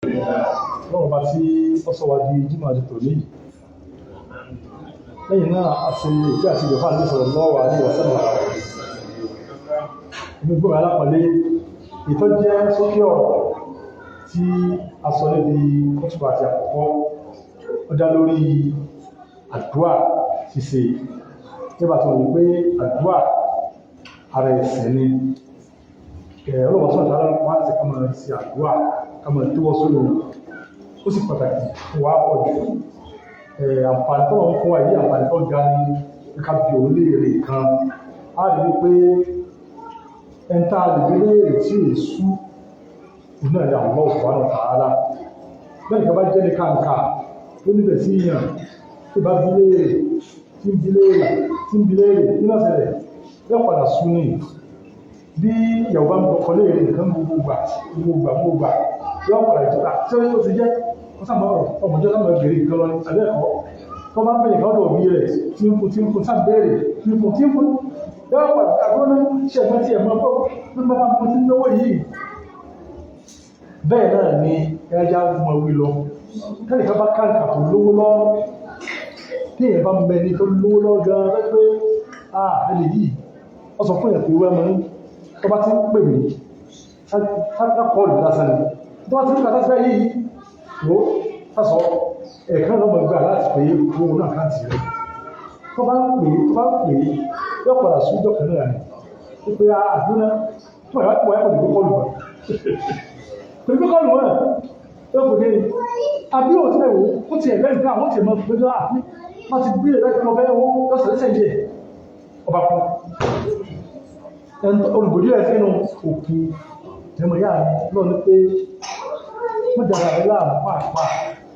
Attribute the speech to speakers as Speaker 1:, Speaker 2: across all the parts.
Speaker 1: Ọlọ́run bá tí ó sọ wá di Jímọ̀ àti tòní yìí. Lẹ́yìn náà, a ṣe ìfẹ́ àti ìjọba àti sallallahu alaihi wasallam. Inú gbọ́n alápọ̀lé, ìtọ́ jẹ́ sókè ọ̀rọ̀ tí a sọ níbi kọ́tùbà àti àkọ́kọ́, ó dá lórí àdúà ṣíṣe. Nígbà tí wọ́n ní pé àdúà ara ẹ̀sìn ni. Ọlọ́run sọ̀rọ̀ tààrà wá sí ká máa ṣe àdúà, ká máa tẹ́wọ́ sórí, ó sì pàtàkì fún wa pọ̀ jù. Àǹfààní tó wọ́n fún wa yìí, àǹfààní tó ga ní ká bí òun léèrè kan. A rí wípé ẹni tá a lè bí léèrè tí èsú òun náà ni Allah subhanahu wa ta'ala. Bẹ́ẹ̀ ni ká bá jẹ́ ní kàǹkà tó níbẹ̀ sí yàn, tí bá bí léèrè, tí ń bí léèrè, tí ń bí léèrè, nínú ọ̀sẹ̀lẹ̀ yóò padà sú ní. Bí ìyàwó bá ń bọkọ léèrè nǹkan gbogbo gbà, gbogbo gbà, gbogbo gbà, yóò padà jẹ́ tí ó ti jẹ́ wọ́n sábà ọmọdé sábà bèrè nǹkan lọ ní abẹ́ ẹ̀kọ́. Tó bá ń bèrè nǹkan ọ̀dọ̀ òbí rẹ̀, tí ń fún, tí ń fún, sáà bèrè, tí ń fún, tí ń fún, yóò padà àgbọ̀n náà ṣe ẹ̀gbọ́n tí ẹ̀ mọ́ pé bí bàbá mo ti ń náwó yìí. Bẹ́ẹ̀ náà ni ẹja mọ̀ wí lọ. Tẹ́nìkan bá káǹkà tó lówó lọ, tí èèyàn bá mẹni tó lówó lọ gan-an pé ah, ẹni yìí, wọ́n sọ fún èèyàn pé wẹ́ẹ́ mọ́ tó bá ti ń pè mí, sáà kọ́ọ̀lù lásán ni. Tó bá ti ń kàtà sí yìí, wò sásọ ẹ̀ẹ̀kan lọ́mọ gbà láti pè é owó náà káàtì rẹ̀. Tó bá ń pè é, tó bá ń pè é, yóò padà súnjọ́ kan náà ni. Wípé àdúrà tó wà wáyé kò ní gbé kọ́ọ̀lù wọn. Kò ní gbé kọ́ọ̀lù wọn. Yóò pè é àbí òtí ẹ̀ wò ó ti ẹ̀gbẹ́ nǹkan àwọn ti mọ̀ pé àbí wọ́n ti gbé ẹ̀rẹ́ ìpínlẹ̀ ọ̀fẹ́ owó lọ́sẹ̀ lẹ́sẹ̀ yẹ ọba kú. Olùgbòdì rẹ̀ sínú òkú ẹmọ ìyá mi náà ní pé wọ́n dára rẹ̀ láàmú pàápàá.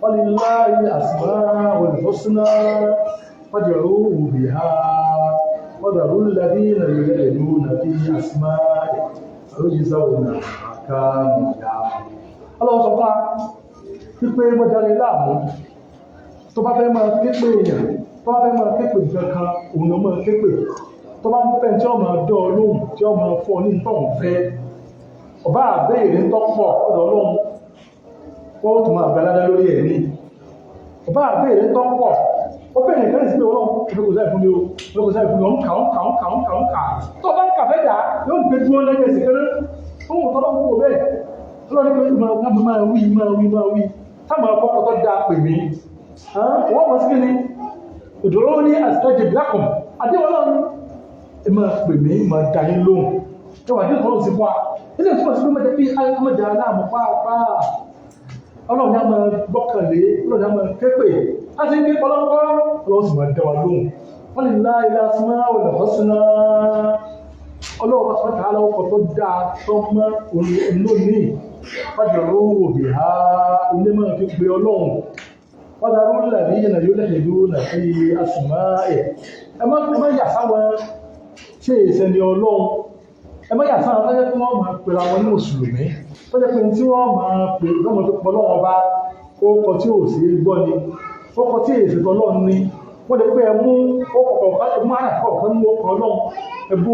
Speaker 1: Wọ́n lè láàyè asmaul husna fad'uhu biha wa dharu alladhina yulhiduna fi asma'ihi sayujzawna ma kanu ya'malun. Ọlọ́run sọ fún wa wípé wọ́n dára rẹ̀ láàmú. Tó bá fẹ́ máa ké pé èèyàn, tó bá fẹ́ máa ké pé nǹkan kan, òun ló máa ké pè. Tó bá ń fẹ́ tí ó máa dán ọ lóhùn, tí ó máa fún ọ ní nǹkan òun fẹ́, ọba àbẹ́ẹ̀rẹ̀ ń tọ́pọ̀ ọ̀dọ̀ Ọlọ́run, ó tún máa gbalada lórí ẹ̀ ní. Ọba àbẹ́ẹ̀rẹ̀ ń tọ́pọ̀, ó bẹ̀rẹ̀ nǹkan sí pé Ọlọ́run ìfẹ́ kò sáì fún mi o, ìfẹ́ kò sáì fún mi, ó ń kà, ó ń kà, ó ń kà, ó ń kà, ó ń kà. Tó bá ń kà fẹ́ dà, yóò gbé dúró lẹ́yìn ẹ̀sìn kéré. Fún òun tọ́lọ́ kúrò bẹ́ẹ̀. Ọlọ́run ní pé máa wí, máa wí, máa wí. Táwọn akọ́kọ́ tó dáa pè mí. Wọ́n mọ̀ sí kí ni? Ud'uni astajib lakum. Àdéhùn Ọlọ́run ẹ máa pè mí, máa dá yín lóhùn. Ẹ wà ní ìtọ́lọ́sí sí fún wa. Ilé ìtumọ̀ sí pé mọ́jẹ́ bí mọ́jà aláàmú pàápàá. Ọlọ́run ní a máa gbọ́kànlé, Ọlọ́run ní a máa képè. A ti ń ké pọlọ́pọ́, Ọlọ́run sì máa dá wa lóhùn. Walillahi al-asmaul husna. Ọlọ́run bá sọ́kà aláwọ̀ tó dáa tó mọ́ olónìí. Fad'uhu biha, ilé máa fi pe Ọlọ́run. Wadaru alladhina yulhiduna fi asma'ihi. Ẹ má yà sáwọn tí èsẹ̀ ni Ọlọ́run. Ẹ má yà sáwọn tó jẹ́ pé wọ́n máa pera wọn ní Mùsùlùmí. Tó jẹ́ pé tí wọ́n máa pè lọ́mọ tó pọ̀ lọ́wọ́ bá ókọ tí ò sí gbọ́ ni. Ókọ tí èsì tọ́lọ́run ni. Wọ́n lè pé ẹ mú ókọ kọ̀ọ̀kan, ẹ mú àràkọ̀ kan mú ókọ Ọlọ́run. Ẹ bú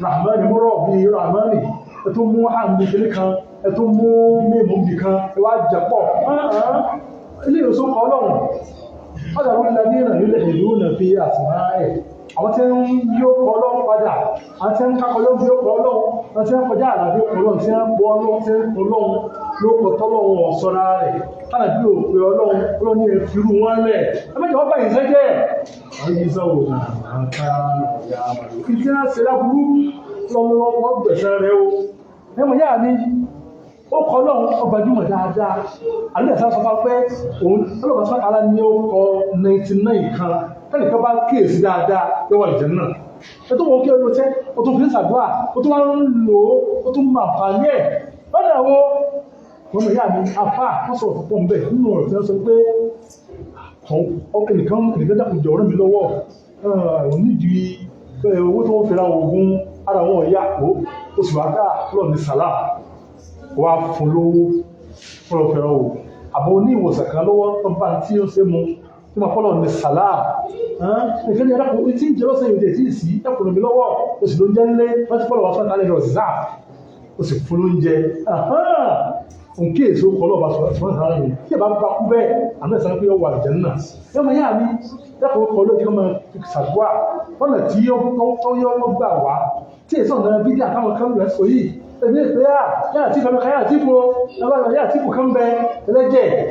Speaker 1: Rahmani, mú rọ̀ bí Rahmani. Ẹ tún mú hàmì kìíní kan, ẹ tún mú mímú bì kan, ẹ wá jẹ pọ̀. Ilé ìwòsàn kọ Ọlọ́run. Wadaru alladhina yulhiduna fi asma'ihi. Àwọn tí ń yóò kọ Ọlọ́run padà, àwọn tí ń kákọ ló bí ó kọ Ọlọ́run, àwọn tí ń kọjá àlàbí ó kọ Ọlọ́run, tí ń pọ Ọlọ́run, tí ń pọ Ọlọ́run ló kọ tọ́lọ́run ọ̀sọ́ra rẹ̀. Tánà bí ò pe Ọlọ́run, Ọlọ́run ní ẹ̀fìrú wọn lẹ̀. Ẹ méjì wọ́n báyìí sẹ́jẹ̀. Àwọn yìí sọ̀rọ̀ nàá ya àmàlò. Ìdí náà ṣe láburú lọ́wọ́ gbẹ̀sẹ̀ rẹ̀ o. Ẹ̀mọ̀ yáà ni ó kọ Ọlọ́run ó gbajúmọ̀ dáadáa. Àlẹ́ ìsá sọ fún pé òun ọlọ́pàá sọ ara ní ó kọ 99 kan. Tẹ́nìkan bá kíyèsí dáadáa yóò wà lìjẹ́ náà. Ẹ tó wọ́n kí ó tẹ́, ó tún fi ń ṣàdúrà, ó tún wá ń lò ó, ó tún máa fà ní ẹ̀. Lọ́dọ̀ wo wọ́n mọ̀ yá mi afá wọ́n sọ̀rọ̀ púpọ̀ ńbẹ̀ nínú ọ̀rọ̀ tí wọ́n sọ pé ẹnìkan ẹnìkan dákun jọ̀ọ́ ràn mí lọ́wọ́, òun nídìí owó tó wọ́n fi ra oògùn ara wọn ìyá ó oṣù àgbà lọ́ọ̀ ní sàlá wà fún lówó fún ọ̀fẹ́ ra oògùn àbọ̀ oní ìwòsàn kan lọ́wọ́ tó bá tí ó ṣe mu tó máa fọ́lọ̀ ní sàlá nìkan ní ẹ̀dàkùn tí ń jẹ́ lọ́sẹ̀ yóò tí ì sí ẹ̀kùn mi lọ́wọ́, oṣù ló ń jẹ́ ńlé wọ́n ti fọ́lọ̀ wá fún àtàlẹ́ rọ̀ zá ó sì fún lóúnjẹ. Òun kí èso kọ́ lọ́ba sọ̀rọ̀ sára yẹn tí ẹ bá bá kú bẹ́ẹ̀, àmì ẹ̀sán pé ó wà lìjẹ́ náà. Ẹ máa yá mi lẹ́kọ̀ọ́ kọ́ lójú kọ́ máa ṣàdúrà lọ́nà tí ó yọ gbà wá tí èso ọ̀nà bídí àtàwọn kan rẹ̀ sọ yìí. Èmi pé à yáà tí fẹ́mi ká yáà tí fo yáà tí fò kán bẹ ẹlẹ́jẹ̀.